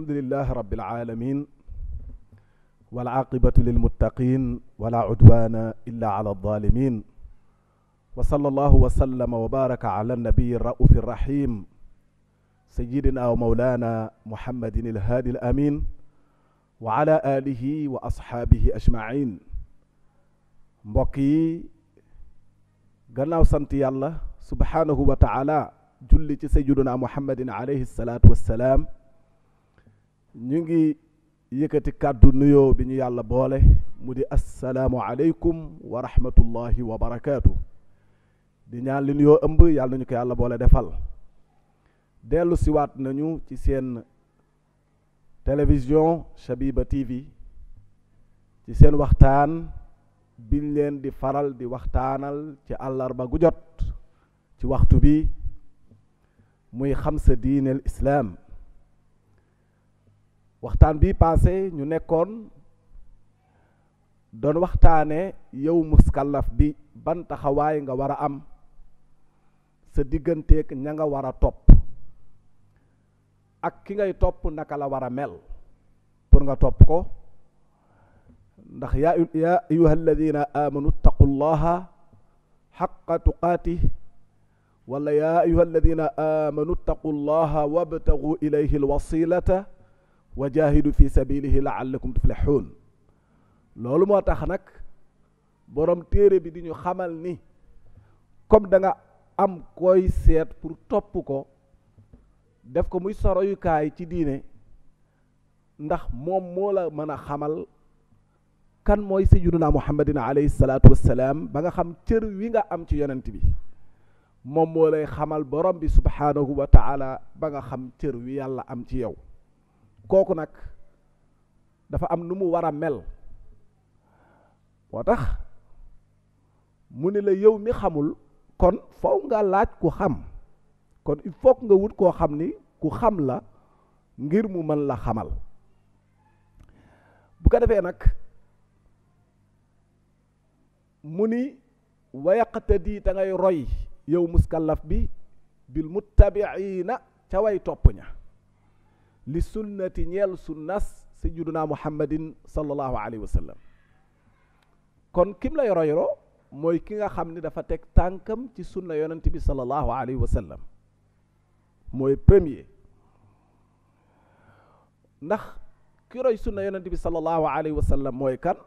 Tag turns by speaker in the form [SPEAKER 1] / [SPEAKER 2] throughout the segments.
[SPEAKER 1] alhamdulilah rabbil alamin wal aqibatu lil muttaqin wala udwana illa ala adh-dhalimin wa sallallahu wa sallama wa baraka ala an-nabiyyi ar-ra'ufi ar-rahim sayyidina wa mawlana muhammadin al-hadi al-amin wa ala alihi wa ashaabihi ajma'in. mbokk yi gannaaw sant yàlla subhanahu wa ta'ala julli ci sayyiduna muhammadin alayhi salatu wassalaam, ñu ngi yëkkati kàddu nuyoo bi ñu yàlla boole mu di assalaamu aleykum wa rahmatullahi wa barakaatu. di ñaan li nuyoo ëmb yàlla nañu ko yàlla boole defal. dellu siwaat nañu ci seen télévision Shabiba TV ci seen waxtaan biñ leen di faral di waxtaanal ci àllarba gu jot ci waxtu bi muy xam sa diineel islaam. waxtaan bi passé ñu nekkoon doon waxtaane yow muskallaf bi ban taxawaay nga war a am sa digganteeg ña nga war a topp ak ki ngay topp naka la war a mel pour nga topp ko. ndax yaa ayuha alladina amanu ittaqullaha xaqa tuqaatih wala yaa ayuha alladina amanu ittaqullaha wabtagu ilayhi alwasilata wa jahidu fi sabilihi laallakum tuflixuun. loolu moo tax nag borom téere bi di ñu xamal ni comme da nga am koy seet pour topp ko def ko muy soroyukaay ci diine, ndax moom moo la mën a xamal kan mooy sayyiduna muhammadin alayhi salaatu wassalaam ba nga xam cër wi nga am ci yonent bi. moom moo lay xamal borom bi subhaanahu wa taala ba nga xam cër wi yàlla am ci yow. kooku nag dafa am nu mu war a mel. moo tax mu ni la yow mi xamul kon faw nga laaj ku xam. kon il faut nga wut koo xam ni ku xam la ngir mu mën la xamal. bu ko defee nag mu ni wa yaqtadi te ngay roy yow muskallaf bi bil muttabiina ca way topp ña li sunnati ñeel sunnas sayyiduna muhammadin sallallahu alayhi wa sallam. kon kim lay royloo mooy ki nga xam ni dafa teg tànkam ci sunna yonent bi sallallahu alayhi wa sallam, mooy premier. ndax ki roy sunna yonent bi sallallahu alayhi wa sallam mooy kan?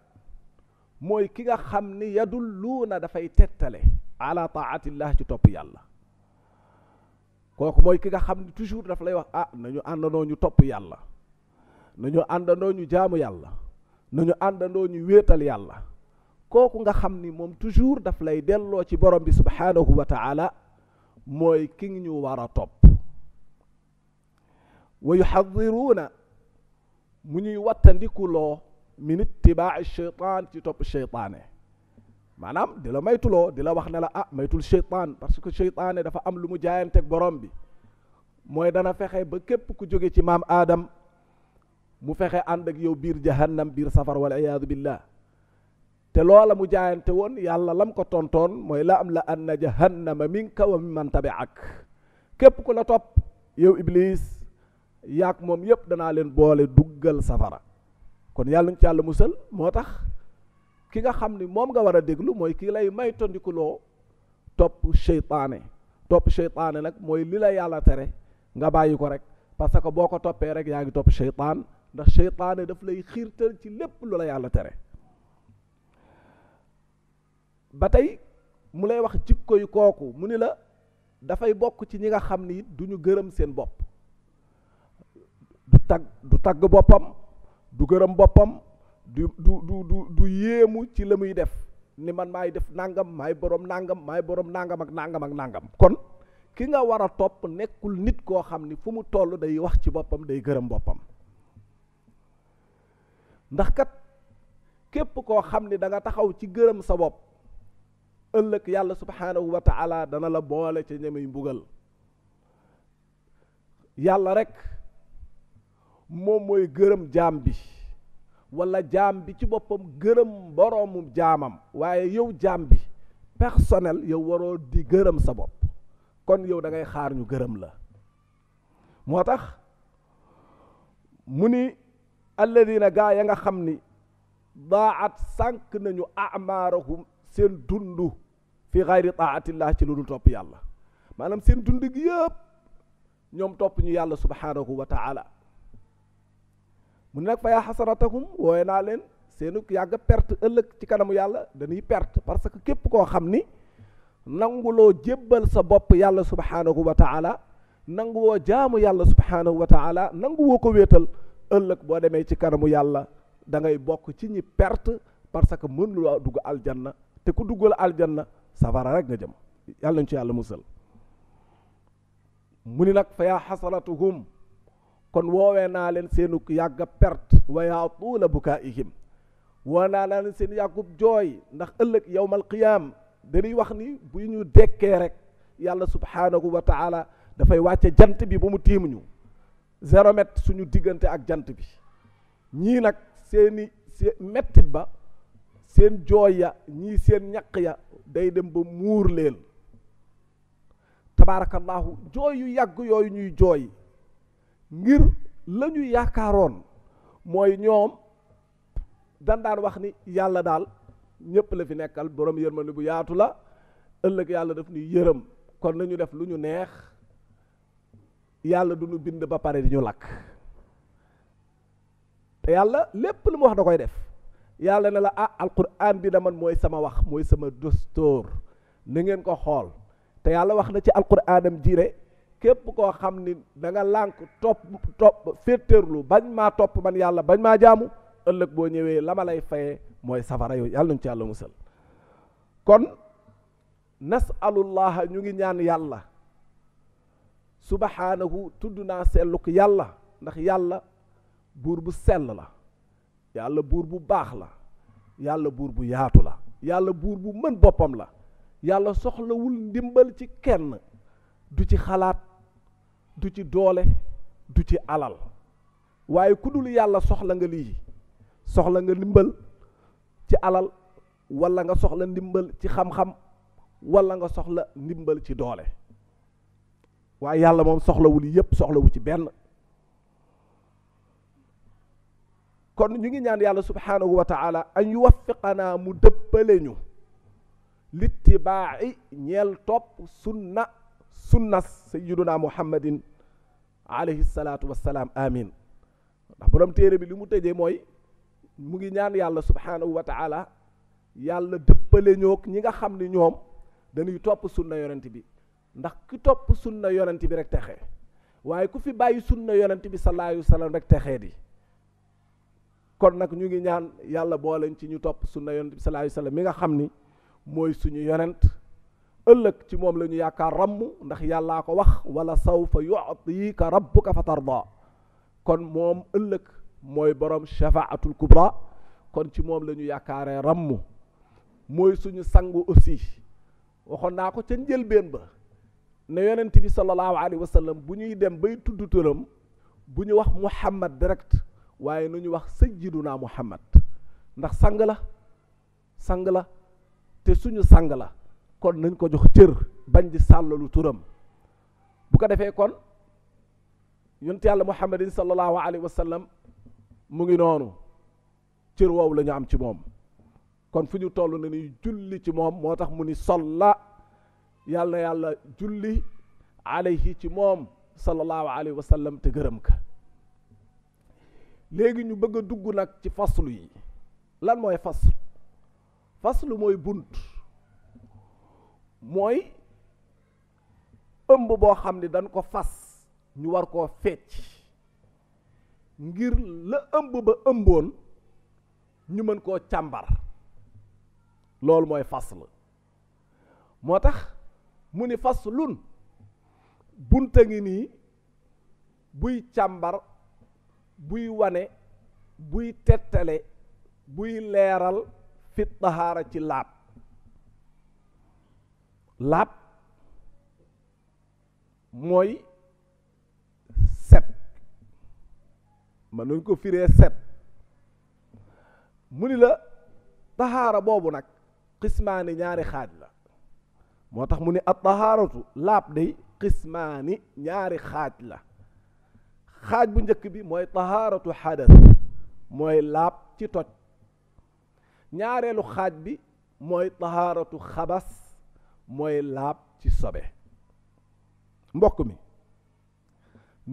[SPEAKER 1] mooy ki nga xam ni yadulluuna dafay tettale ala taatillah ci topp yàlla. kooku mooy ki nga xam ni toujours daf lay wax nañu àndandoo ñu topp yàlla, nañu àndandoo ñu jaamu yàlla, nañu àndandoo ñu wéetal yàlla. kooku nga xam ni moom toujours daf lay delloo ci borom bi subhaanahu wa taala mooy ki ñu war a topp. wa yuxadiruuna mu ñuy wattandikuloo min ittibaa'i sheytaan ci topp sheytaane. maanaam di la maytuloo di la wax ne la maytul sheytaan, parce que sheytaane dafa am lu mu jaayanteeg borom bi, mooy dana fexe ba képp ku jóge ci maam aadam mu fexe ànd ak yow biir jahannam, biir safar wal iyaadu billah. te loola mu jaayante woon yàlla lam ko tontoon mooy la am la anna jahannama minka wa mimman tabi'ak. képp ku la topp yow iblis yaak moom yépp danaa leen boole duggal safara. kon yàlla ñu ci yàlla musal. moo tax ki nga xam ni moom nga war a déglu mooy ki lay may tondikuloo topp seytaane. topp seytaane nag mooy li la yàlla tere nga bàyyi ko rek, parce que boo ko toppee rek yaa ngi topp seytaan, ndax seytaane daf lay xiirtal ci lépp lu la yàlla tere. ba tey mu lay wax jikko yu kooku mu ni la dafay bokk ci ñi nga xam ni du ñu gërëm seen bopp, du tagg boppam, du gërëm boppam, du yéemu ci la muy def ni man maay def nangam, maay borom nangam, maay borom nangam ak nangam ak nangam. kon ki nga war a topp nekkul nit koo xam ni fu mu toll day wax ci boppam, day gërëm boppam. ndax kat képp koo xam ni da nga taxaw ci gërëm sa bopp, ëllëg yàlla subhaanahu wa taala dana la boole ca ñamuy mbugal. yàlla rek moom mooy gërëm jaam bi, wala jaam bi ci boppam gërëm boroomu jaamam, waaye yow jaam bi personnel yow waroo di gërëm sa bopp. kon yow da ngay xaar ñu gërëm la. moo tax mu ni alladina gaa ya nga xam ni daat sànq nañu amaarahum seen dundu fi xayri taatillah ci lu dul topp yàlla, maanaam seen dund gi yëpp ñoom topp ñu yàlla subhanahu wa taala. mu ne nag fa yaa xasaratahum wooye naa leen seenu yàgg perte ëllëg ci kanamu yàlla dañuy perte, parce que képp koo xam ni nanguloo jébbal sa bopp yàlla subhanahu wa taala, nanguwoo jaamu yàlla subhanahu wa taala, nanguwoo ko wéetal, ëllëg boo demee ci kanamu yàlla da ngay bokk ci ñi perte, parce que mënuloo dugg aljanna, te ku duggal aljanna safara rek nga jëm, yàlla nañ ci yàlla musal. mu ni nag fa yaa xasaratuhum kon woowee naa leen seenu yàgg perte, wa yaa tuula bukaa'ihim woo naa leen seen yàggub jooy, ndax ëllëg yawmal qiyaam dañuy wax ni bu ñu dekkee rek yàlla subhanahu wa taala dafay wàcce jant bi ba mu tiimuñu 0 mètre suñu diggante ak jant bi. ñii nag seeni mettit ba, seen jooy ya, ñii seen ñaq ya day dem ba muur leen. tabaarakallaahu jooy yu yàgg yooyu ñuy jooy ngir la ñu yaakaaroon mooy ñoom daan wax ni yàlla daal ñëpp la fi nekkal, borom yërmande bu yaatu la, ëllëg yàlla daf ñu yërëm, kon nañu def lu ñu neex, yàlla du ñu bind ba pare di ñu lakk. te yàlla lépp lu mu wax da koy def. yàlla ne la alquran bi da man mooy sama wax, mooy sama dostóor, na ngeen ko xool. te yàlla wax na ci alquranam jiire képp koo xam ni da nga lànk topp féetéerlu bañ maa topp man yàlla, bañ maa jaamu, ëllëg boo ñëwee la ma lay fayee mooy safara yooyu, yàlla nañu ci yàlla musal. kon nasalullaha ñu ngi ñaan yàlla subhanahu, tudd naa selluk yàlla, ndax yàlla buur bu sell la, yàlla buur bu baax la, yàlla buur bu yaatu la, yàlla buur bu mën boppam la, yàlla soxlawul ndimbal ci kenn, du ci xalaat, du ci doole, du ci alal, waaye ku dul yàlla soxla nga lii, soxla nga ndimbal ci alal, wala nga soxla ndimbal ci xam-xam, wala nga soxla ndimbal ci doole, waaye yàlla moom soxlawul yépp, soxlawu ci benn. kon ñu ngi ñaan yàlla subhanahu wa taala an yuwaffiqanaa mu dëppale ñu littibaa'i ñeel topp sunnas sayyiduna muhammadin alayhi salaatu wassalaam, amin. ndax borom téere bi li mu tëjee mooy mu ngi ñaan yàlla subhanahu wa taala yàlla dëppale ñoog ñi nga xam ni ñoom dañuy topp sunna yonent bi, ndax ki topp sunna yonent bi rek texee, waaye ku fi bàyyi sunna yonent bi sallallahu alayhi wa sallam rek texee di. kon nag ñu ngi ñaan yàlla booleñ ci ñu topp sunna yonent bi sallallahu alayhi wa sallam mi nga xam ni mooy suñu yonent, ëllëg ci moom la ñu yaakaar ramm, ndax yàllaa ko wax wala sawfa yu'tika rabbuka fa tarda. kon moom ëllëg mooy borom shafaatul kubra, kon ci moom la ñu yaakaaree ramm, mooy suñu sangu aussi. waxoon naa ko ca njëlbeen ba ne yonent bi sallallahu alayhi wa sallam bu ñuy dem bay tudd turam bu ñu wax muhammad direct, waaye nu ñu wax sayyiduna muhammad, ndax sang la te suñu sang la, kon nañ ko jox cër bañ di sàllalu turam. bu ko defee kon yonent yàlla muhammadin sallallahu alayhi wa sallam mu ngi noonu, cër woowu la ñu am ci moom. kon fu ñu toll na ni julli ci moom, moo tax mu ni solla, yàlla na yàlla julli alayhi ci moom sallallahu alayhi wa sallam te gërëm ka. léegi ñu bëgg a dugg nag ci faslu yi. lan mooy faslu mooy bunt, mooy ëmb boo xam ne dañ ko fas ñu war koo fecc ngir la ëmb ba ëmboon ñu mën koo càmbar. loolu mooy fasl. moo tax mu ni faslun bunta ngi nii buy càmbar, buy wane, buy tettale, buy leeral fi tahaara ci laab. laab mooy set, mën nañ ko firee set. mu ni la tahaara boobu nag qismaani ñaari xaaj la. moo tax mu ni at tahaaratu laab day qismaani ñaari xaaj la. xaaj bu njëkk bi mooy tahaaratu xadas mooy laab ci toj. ñaareelu xaaj bi mooy tahaaratu xabas mooy laab ci sobe. mbokk mi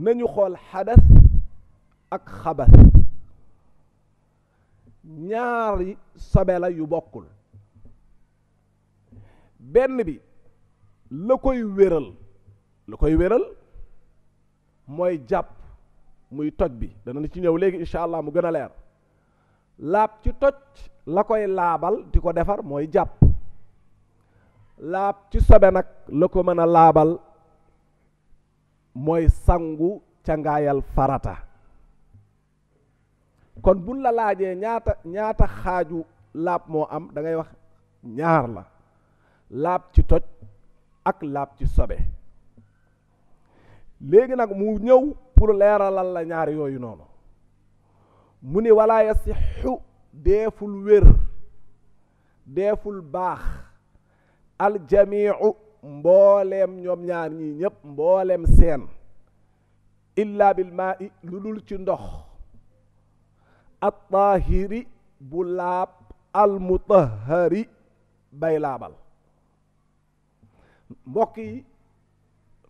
[SPEAKER 1] nañu xool xadas ak xabas, ñaari sobe la yu bokkul. benn bi la koy wéral mooy jàpp muy toj bi, dana ci ñëw léegi incha allah mu gën a leer. laab ci toj la koy laabal di ko defar mooy jàpp. laab ci sobe nag la ko mën a laabal mooy sangu cangaayal farata. kon buñ la laajee ñaata xaaju laab moo am, da ngay wax ñaar la: laab ci toj ak laab ci sobe. léegi nag mu ñëw pour leeralal la ñaar yooyu noonu. mu ni wala yasixu deeful wér, deeful baax, aljamiu mbooleem ñoom ñaar ñii ñépp mbooleem seen, illa bil maa i lu dul ci ndox, at-taahiri bu laab, al-mutahhari bay laabal. mbokk yi,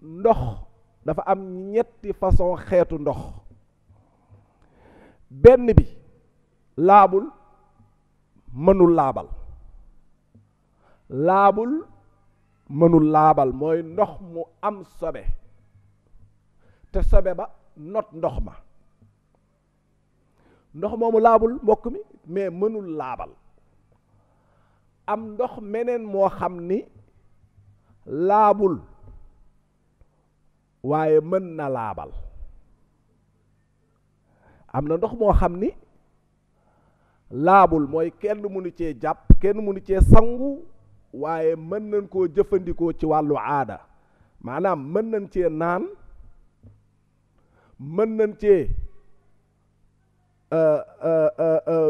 [SPEAKER 1] ndox dafa am ñetti façon xeetu ndox. benn bi laabul, mënul laabal mooy ndox mu am sobe te sobe ba not ndox ma. ndox moomu laabul mbokk mi, mais mënul laabal. am ndox meneen moo xam ni laabul waaye mën na laabal. am na ndox moo xam ni laabul mooy kenn mënu cee jàpp, kenn mënu cee sangu, waaye mën nañ koo jëfandikoo ci wàllu aada. maanaam mën nañ cee naan, mën nañ cee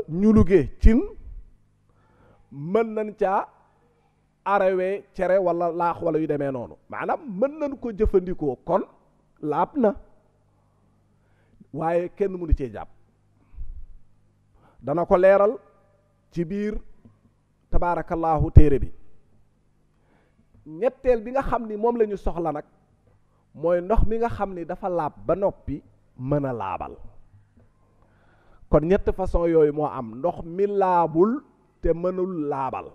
[SPEAKER 1] ñuluge cin, mën nañ caa arawee cere wala laax wala yu demee noonu. maanaam mën nañ ko jëfandikoo, kon laab na, waaye kenn mënu cee jàpp. dana ko leeral ci biir tabaarakallaahu téere bi. ñetteel bi nga xam ni moom la ñu soxla nag mooy ndox mi nga xam ni dafa laab ba noppi mën a laabal. kon ñett façon yooyu moo am: ndox mi laabul te mënul laabal,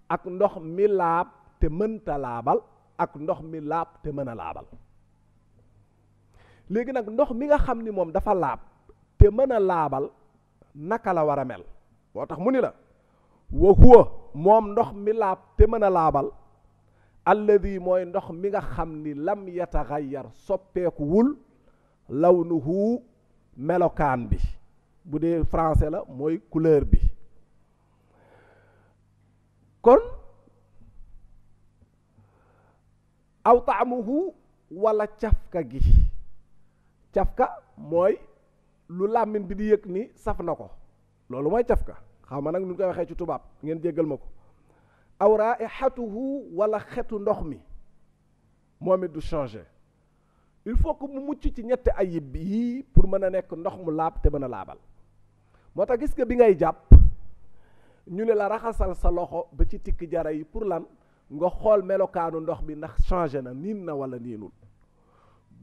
[SPEAKER 1] ak ndox mi laab te mënta laabal, ak ndox mi laab te mën a laabal. léegi nag ndox mi nga xam ni moom dafa laab te mën a laabal naka la war a mel? moo tax mu ni la wa huwa moom ndox mi laab te mën a laabal alladi mooy ndox mi nga xam ni lam yataxayyar soppeekuwul lawnuhu melokaan bi, bu dee français la mooy couleur bi. kon aw taamuhu wala cafka gi. cafka mooy lu làmmiñ bi di yëg ni saf na ko, loolu mooy cafka. xaw ma nag nu koy waxee ci tubaab, ngeen jéggal ma ko. aw raihatuhu wala xetu ndox mi, moom it du changer. il faut que mu mucc ci ñetti ayib yii pour mën a nekk ndox mu laab te mën a laabal. moo tax gis nga bi ngay jàpp ñu ne la raxasal sa loxo ba ci tikki jara yi, pour lan? nga xool melokaanu ndox bi ndax changé na, niin na wala niinul.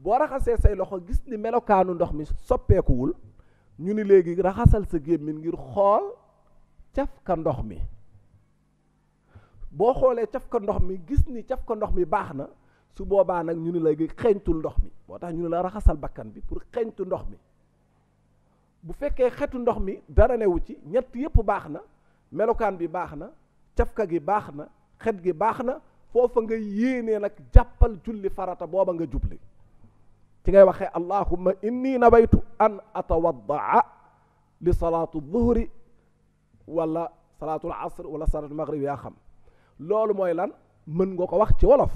[SPEAKER 1] boo raxasee say loxo gis ni melokaanu ndox mi soppeekuwul, ñu ni léegi raxasal sa gémmiñ ngir xool cafka ndox mi. boo xoolee cafka ndox mi gis ni cafka ndox mi baax na, su boobaa nag ñu ni léegi xeeñtul ndox mi. moo tax ñu ne la raxasal bakkan bi pour xeeñtu ndox mi. bu fekkee xetu ndox mi dara newu ci, ñett yépp baax na, melokaan bi baax na, cafka gi baax na, xet gi baax na, foofa nga yéenee nag jàppal julli farata booba nga jubli ci ngay waxee allahumma inni nawaytu an atawaddaa li salaatu dhuhri wala salaatul asr wala salaatul maghrib, yaa xam. loolu mooy lan? mën nga ko wax ci wolof,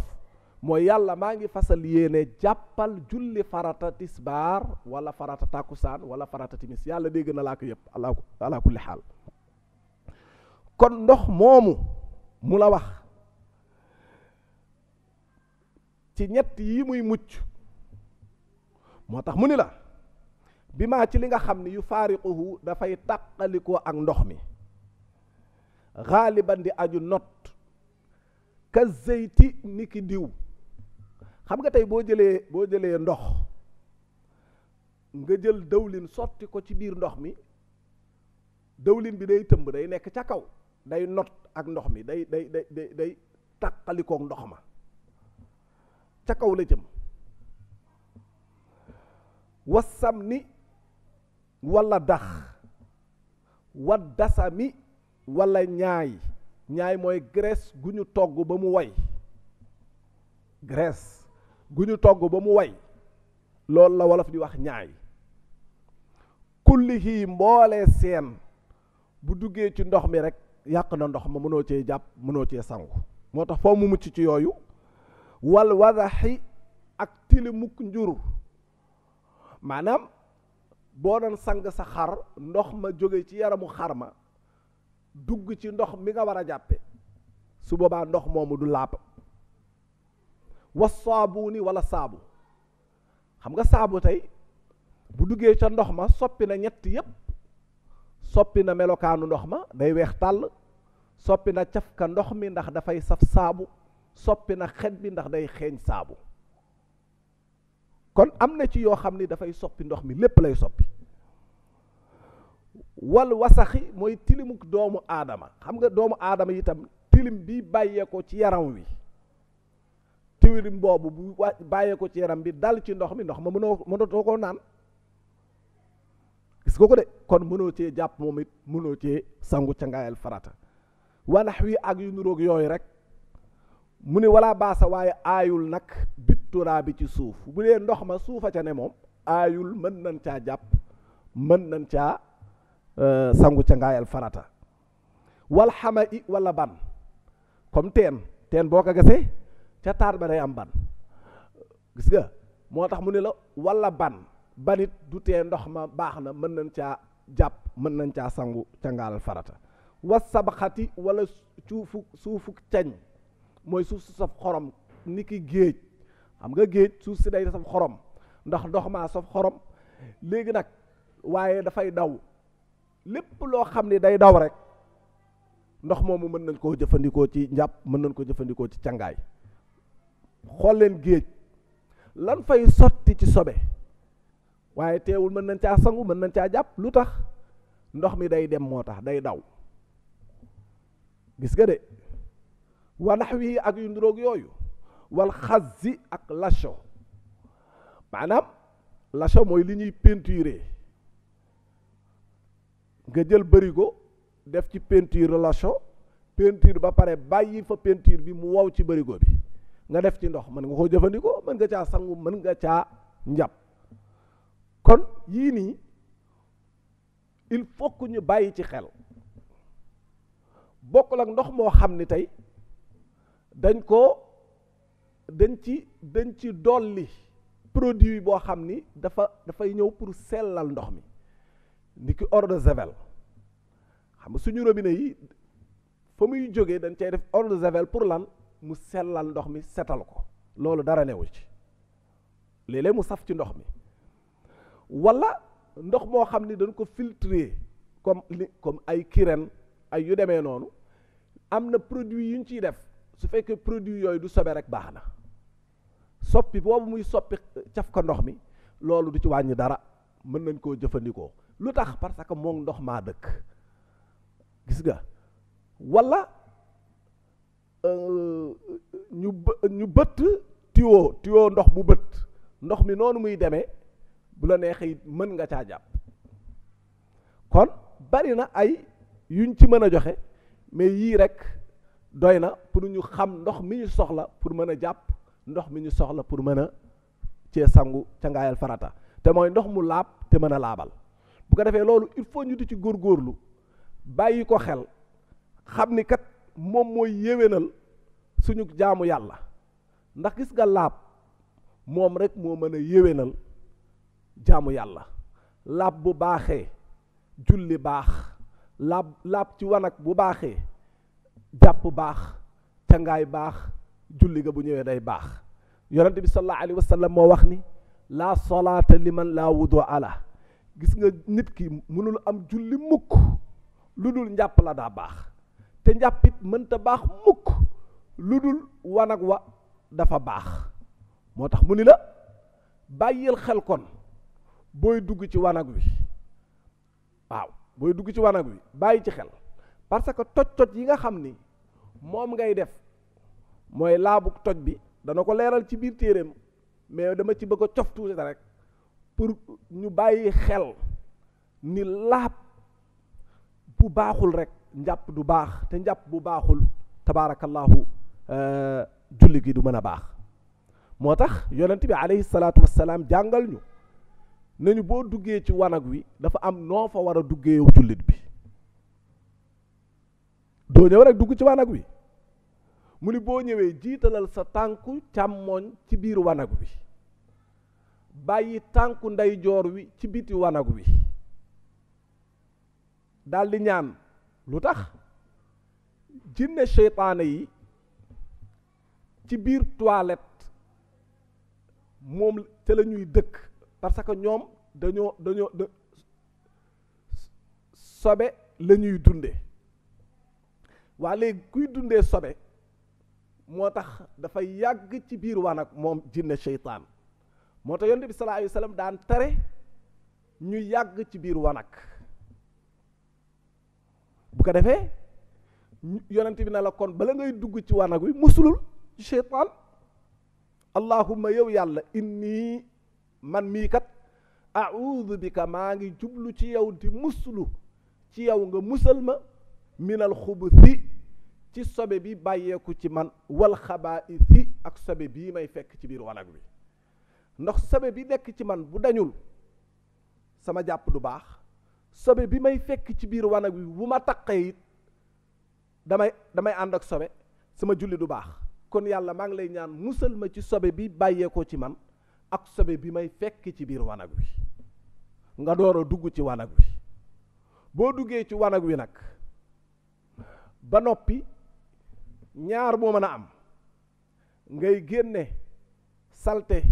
[SPEAKER 1] mooy yàlla maa ngi fasal yéene jàppal julli farata tisbaar wala farata tàkkusaan wala farata timis. yàlla dégg na laa ko yëpp ala kulli xaal. kon ndox moomu mu la wax ci ñett yi muy mucc, moo tax mu ni la bi maa ci li nga xam ni yu faariquhu dafay tàqalikoo ak ndox mi xaaliban di aju not ka zeyti ni ki diw. xam nga tey boo jëlee ndox nga jël dawlin sotti ko ci biir ndox mi, dawlin bi day tëmb, day nekk ca kaw, day not ak ndox mi, day tàqalikook ndox ma ca kaw la jëm. wasam ni walla dax, wat dasami walla ñaay mooy graisse gu ñu togg ba mu way, graisse gu ñu togg ba mu way, loolu la wolof di wax ñaay. kullihi mboolee seen bu duggee ci ndox mi rek yàq na ndox ma, mënoo cee jàpp, mënoo cee sangu. moo tax foo mu mucc ci yooyu. wal wadaxi ak tilimuk njur, maanaam boo doon sang sa xar, ndox ma jóge ci yaramu xar ma dugg ci ndox mi nga war a jàppe, su boobaa ndox moomu du laab. was saabuuni wala saabu, xam nga saabu tey bu duggee ca ndox ma soppi na ñett yépp, soppi na melokaanu ndox ma, day weex tàll, soppi na cafka ndox mi ndax dafay saf saabu, soppi na xet bi ndax day xeeñ saabu. kon am na ci yoo xam ni dafay soppi ndox mi, lépp lay soppi. wal wasaxi mooy tilimuk doomu aadama. xam nga doomu aadama itam tilim bi bàyyee ko ci yaram wi, tilim boobu bu bàyyee ko ci yaram bi dal ci ndox mi, ndox ma mënatoo koo naan. gis nga ko de, kon mënoo cee jàpp moom it, mënoo cee sangu ca ngaayal farata. wanax wi ak yu nuroog yooyu rek mu ni wala baasa, waaye aayul nag bitturaa bi ci suuf. bu dee ndox ma suufa ca ne moom aayul, mën nañ caa jàpp, mën nañ caa sangu ca ngaayal farata. wal xama i wala ban, comme teen boo ko gasee ca taar ba day am ban, gis nga. moo tax mu ne la wala banit du tee ndox ma baax na, mën nañ caa jàpp, mën nañ caa sangu ca ngaayal farata. was sabaxati wala suufu cañ, mooy suuf su saf xorom, ni ki géej. xam nga géej suuf si day saf xorom, ndax ndox maa saf xorom. léegi nag waaye dafay daw, lépp loo xam ni day daw rek ndox moomu mën nañ koo jëfandikoo ci njàpp, mën nañ ko jëfandikoo ci cangaay. xool leen géej lan fay sotti ci sobe, waaye teewul mën nañ caa sangu, mën nañ caa jàpp. lu tax? ndox mi day dem, moo tax day daw. gis nga de. wanax wi ak yu nduroog yooyu. wal xazzi ak lacho, maanaam lacho mooy li ñuy peinturer. nga jël bërigo def ci peinture lacho, peinture ba pare bàyyi fa peinture bi mu wow ci bërigo bi, nga def ci ndox, mën nga koo jëfandikoo, mën nga caa sangu, mën nga caa njàpp. kon yii nii il faut que ñu bàyyi ci xel. bokkul ak ndox moo xam ni tey dañ ci dolli produit boo xam ni dafay ñëw pour sellal ndox mi, ni ki eau de javel. xam nga suñu robinet yi fa muy jógee dañ cay def eau de javel pour lan? mu sellal ndox mi, setal ko. loolu dara newu ci, léeg-léeg mu saf ci ndox mi. wala ndox moo xam ni dañ ko filtrer comme ay kirène, ay yu demee noonu, am na produit yu ñu ciy def. su fekkee produit yooyu du sobe rek baax na. soppi boobu muy soppi caf ka ndox mi, loolu du ci wàññi dara, mën nañ koo jëfandikoo. lu tax? parce que moom ndox maa dëkk. gis nga. wala ñu bëtt tuyau ndox bu bët, ndox mi noonu muy demee, bu la neexee mën nga caa jàpp. kon bari na ay yuñ ci mën a joxe, mais yii rek doy na pour ñu xam ndox mi ñu soxla pour mën a jàpp, ndox mi ñu soxla pour mën a cee sangu ca ngaayal farata, te mooy ndox mu laab te mën a laabal. bu ko defee loolu il faut ñu di ci góorgóorlu, bàyyi ko xel, xam ni kat moom mooy yéwénal suñu jaamu yàlla. ndax gis nga laab moom rek moo mën a yéwénal jaamu yàlla. laab bu baaxee julli baax, laab ci wanag bu baaxee jàpp baax, cangaay baax, julli ga bu ñëwee day baax. yonent bi sallallahu alayhi wa sallam moo wax ni laa salaata liman laa wudu ala, gis nga nit ki mënul am julli mukk lu dul njàpp la daa baax te njàppit mënta baax mukk lu dul wanag wa dafa baax. moo tax mu ni la bàyyil xel kon booy dugg ci wanag wi, waaw booy dugg ci wanag wi bàyyi ci xel, parce que toj yi nga xam ni moom ngay def mooy laabu toj bi dana ko leeral ci biir téeréem, mais dama ci bëgg a cof tuuti rek pour ñu bàyyi xel ni laab bu baaxul rek njàpp du baax, te njàpp bu baaxul tabaarakallaahu julli gi du mën a baax. moo tax yonent bi alayhi salaatu wassalaam jàngal ñu nañu boo duggee ci wanag wi dafa am noo fa war a duggee yow jullit bi. doo ñëw rek dugg ci wanag wi, mu ni boo ñëwee jiitalal sa tànku càmmooñ ci biir wanag wi, bàyyi tànku ndeyjoor wi ci biti wanag wi, daldi ñaan. lu tax? jinne seytaane yi ci biir toilette moom te la ñuy dëkk, parce que ñoom dañoo sobe la ñuy dunde. waa léegi kuy dundee sobe moo tax dafay yàgg ci biir wanag moom jinne seytaan. moo tax yonent bi sallallahu alayhi wa sallam daan tere ñu yàgg ci biir wanag. bu ko defee yonent bi na la kon bala ngay dugg ci wanag wi musulul ci seytaan. allahumma yow yàlla inni man mii kat a'udhu bika maa ngi jublu ci yow di muslu ci yow nga musal ma minal xubuthi ci sobe bi bàyyeeku ci man wal xabaa'isi ak sobe bii may fekk ci biir wanag wi. ndax sobe bi nekk ci man bu dañul sama jàpp du baax, sobe bi may fekk ci biir wanag wi bu ma taqee it damay ànd ak sobe, sama julli du baax. kon yàlla maa ngi lay ñaan musal ma ci sobe bi bàyyeekoo ci man ak sobe bi may fekk ci biir wanag wi. nga door a dugg ci wanag wi. boo duggee ci wanag wi nag ba noppi ñaar moo mën a am, ngay génne salte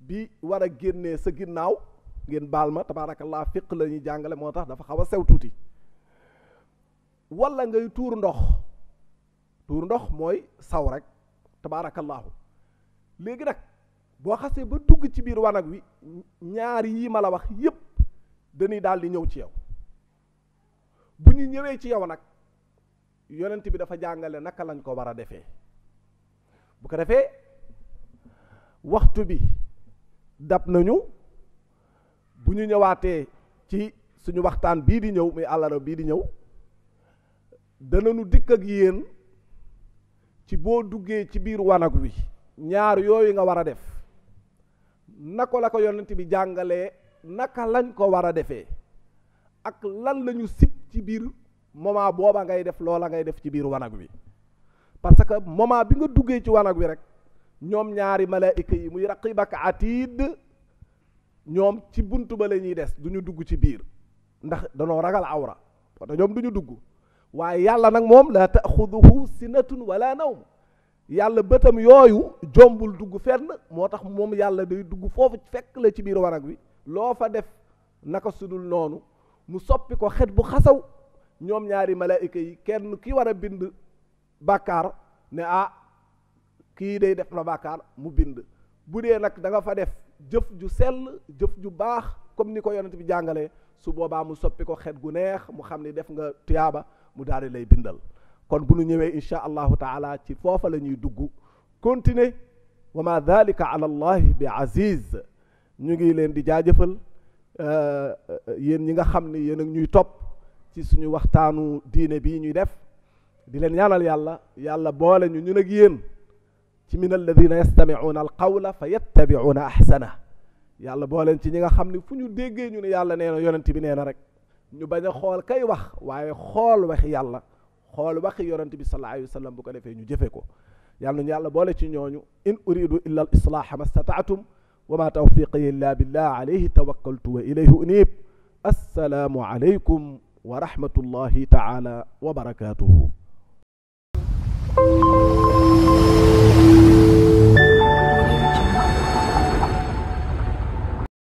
[SPEAKER 1] bi war a génnee sa ginnaaw, ngeen baal ma tabaarakallah fiq la ñuy jàngale moo tax dafa xaw a sew tuuti, walla ngay tuur ndox mooy saw rek tabaarakallaahu. léegi nag boo xasee ba dugg ci biir wanag wi ñaar yii ma la wax yépp dañuy daal di ñëw ci yow. bu ñu ñëwee ci yow nag yonent bi dafa jàngale naka lañ ko war a defee. bu ko defee waxtu bi dab nañu, bu ñu ñëwaatee ci suñu waxtaan bii di ñëw muy àllarba bii di ñëw danañu dikk ak yéen ci boo duggee ci biir wanag wi ñaar yooyu nga war a def naka la ko yonent bi jàngalee, naka lañ ko war a defee, ak lan lañu sib ci biir moment booba ngay def loola ngay def ci biir wanag wi. parce que moment bi nga duggee ci wanag wi rek ñoom ñaari malaayika yi muy raqib ak atiid ñoom ci buntu ba la ñuy des duñu dugg ci biir ndax danoo ragal awra, parce que ñoom duñu dugg. waaye yàlla nag moom la taaxuduhu sinatun wala nawm, yàlla bëtam yooyu jombul dugg fenn, moo tax moom yàlla day dugg foofu fekk la ci biir wanag wi, loo fa def naka sudul noonu mu soppi ko xet bu xasaw. ñoom ñaari malaayika yi kenn ki war a bind bàkkaar ne kii day def na bàkkaar mu bind. bu dee nag da nga fa def jëf ju sell, jëf ju baax comme ni ko yonent bi jàngalee, su boobaa mu soppi ko xet gu neex, mu xam ni def nga tuyaaba, mu daal di lay bindal. kon bu ñu ñëwee insha allahu taala ci foofa la ñuy dugg continuer. wa ma dalika ala allahi bi aziz. ñu ngi leen di jaajëfal yéen ñi nga xam ni yéen ak ñuy topp ci suñu waxtaanu diine bii ñuy def, di leen ñaanal yàlla boole ñu ñun ak yéen ci min alladina yastamicuuna alqawla fa yattabicuuna ahsana. yàlla booleen ci ñi nga xam ni fu ñu déggee ñu ne yàlla nee na yonent bi nee na rek ñu bañ a xool kay wax, waaye xool waxi yàlla, xool waxi yonent bi sallallahu alayhi wa sallam, bu ko defee ñu jëfe ko. yàlla nañu yàlla boole ci ñooñu. in uridu illa al islaaha ma stataatum wa ma tawfiqi illa billah alayhi tawakkaltu wa ilayhi unib. assalaamu alaykum wa rahmatullahi taala wa barakatuhu.